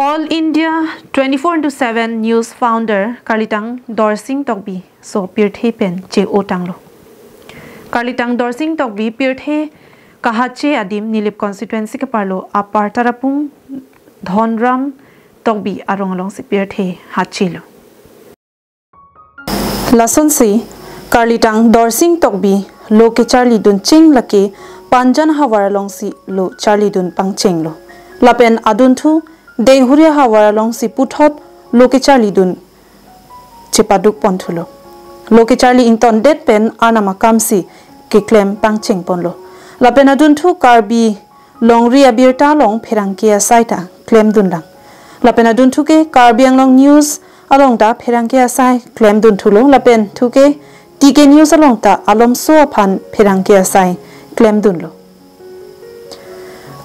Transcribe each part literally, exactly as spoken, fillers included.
All India twenty-four into seven News founder Karlitang Dorsing Tokbi so pirthe pen che-otanglo. Karlitang Dorsing Tokbi pirthe kahache adim Nilip constituency keparlo Upper Tarapung Dhonram Tokbi arong alongsi pirthe hachelo. Lasonsi Karlitang Dorsing Tokbi lo kecharlidun cheng lake Panjan havar alongsi lo charlidun pangchenglo. Lapen adunthu Denghuria havar alongsi puthot lo kecharlidun chepaduk ponthulo. Lo kecharli ingtondet pen arnam akamsi keklem pangcheng ponlo. Lapen adunthu Karbi longri abirta along pherangke asai ta klemdunlang. Lapen adunthu ke Karbi Anglong News along ta pherangke asai klemdunthulo. Lapen thu ke T K News along ta alomso aphan pherangke asai klemdunlo.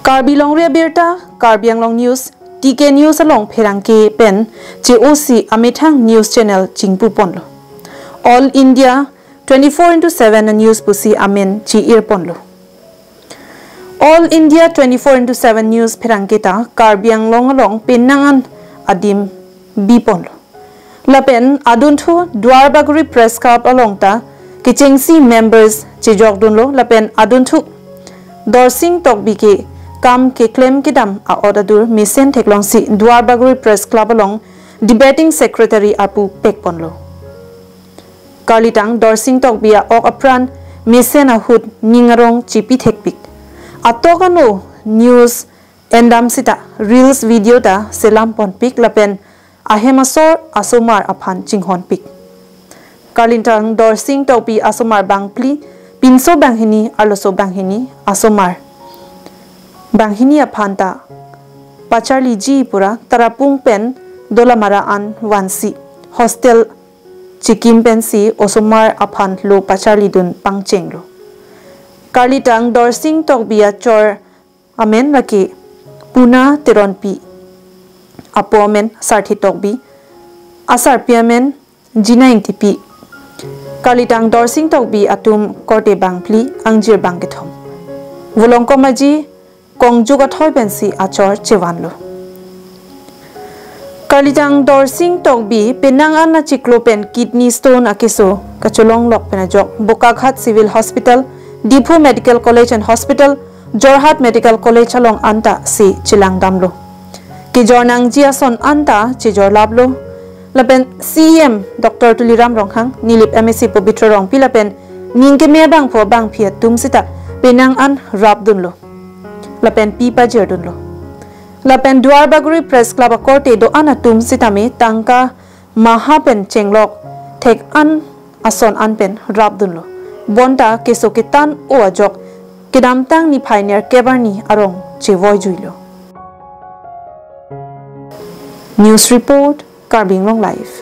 Karbi longri abirta, Karbi Anglong News, T K News along pherangke pen che-osi amethang news channel chingpu ponlo. All India twenty-four into seven news pusi amen che-ir ponlo. All India twenty-four into seven news pherangke ta Karbi Anglong along penang an adim bi ponlo. Lapen adunthu Duar Bagori Press Club along ta kechengsi members chejokdunlo. Lapen adunthu Dorsing Tokbi ke kam keklem kedam a-ot adur mesen theklongsi Duar Bagori Press Club along debating secretary apu pek ponlo. Karlitang Dorsing Tokbi a-ok apran mesen ahut ning arong chepi thekpik. Atok ano news endam sita reels video ta selam ponpik lapen ahem asor asomar aphan chinghonpik. Karlitang Dorsing Tokbi asomar bangphli, pinso banghini, arloso banghini, asomar banghini aphan ta pacharliji pura Tarapung pen Dolamara an vansi hostel chikim pensi osomar aphan lo pacharlidun pangchenglo. Karlitang Dorsing Tokbi achor amen lake Puna Teronpi, apo amen Sarthi Tokbi, asarpi amen Jina Ingtipi. Karlitang Dorsing Tokbi atum korte bangphli, angjir bangkethom. Volongkom aji kongjuk athoi pensi achor chevanlo. Karlitang Dorsing Tokbi penang an achiklo pen kidney stone akeso kacholonglok pen ajok Bokaghat Civil Hospital, Diphu Medical College and Hospital, Jorhat Medical College along anta si chelangdamlo. Kejor nangji ason anta chejorlaplo. Lapen C E M Doctor Tuliram Ronghang, Nilip M A C Pobitro Rongpi lapen ning keme abangphu abangphi atum sita penang an rapdunlo. Lapen pi pajirdunlo. Lapen Duar Bagori Press Club akorte do-an atum sitame tangka maha pen chenglok thek an ason an pen rapdunlo. Bonta keso ketan o ajok kedamtang niphai nerkep arni arong chevoijuilo. News report, Karbi Anglong Live.